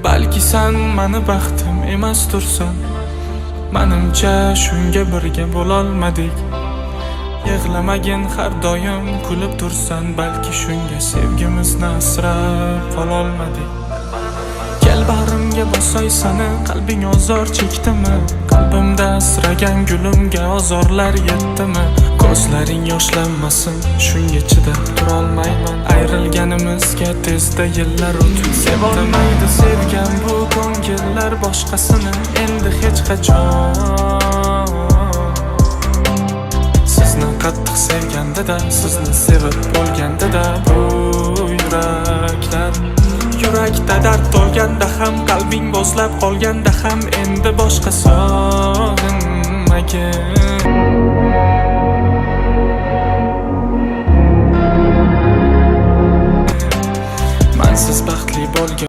Balki san mani baxtim emasdursan. Manimcha shunga birga bo'lolmadik. Yig'lamagin, har doim kulib tursan. Balki shunga sevgimizni asrab qololmadik. Kel bag'rimga bosay sani, qalbing ozor chekdimi? Qalbimda asragan gulimga ozorlar yetdimi? Ko'zlaring yoshlanmasin, shunga chidab turolmayman. Ayrilganimizga tezda yillar o'tib sevolmaydi sevgan bu ko'ngillar boshqasini endi hech qachon. Sizni qattiq sevganda-da, sizni sevib bo'lganda-da bu yuraklar. Yurakda dard to'lganda ham, qalbing bo'zlab qolganda ham endi boshqa sog'inmagin. Mansiz baxt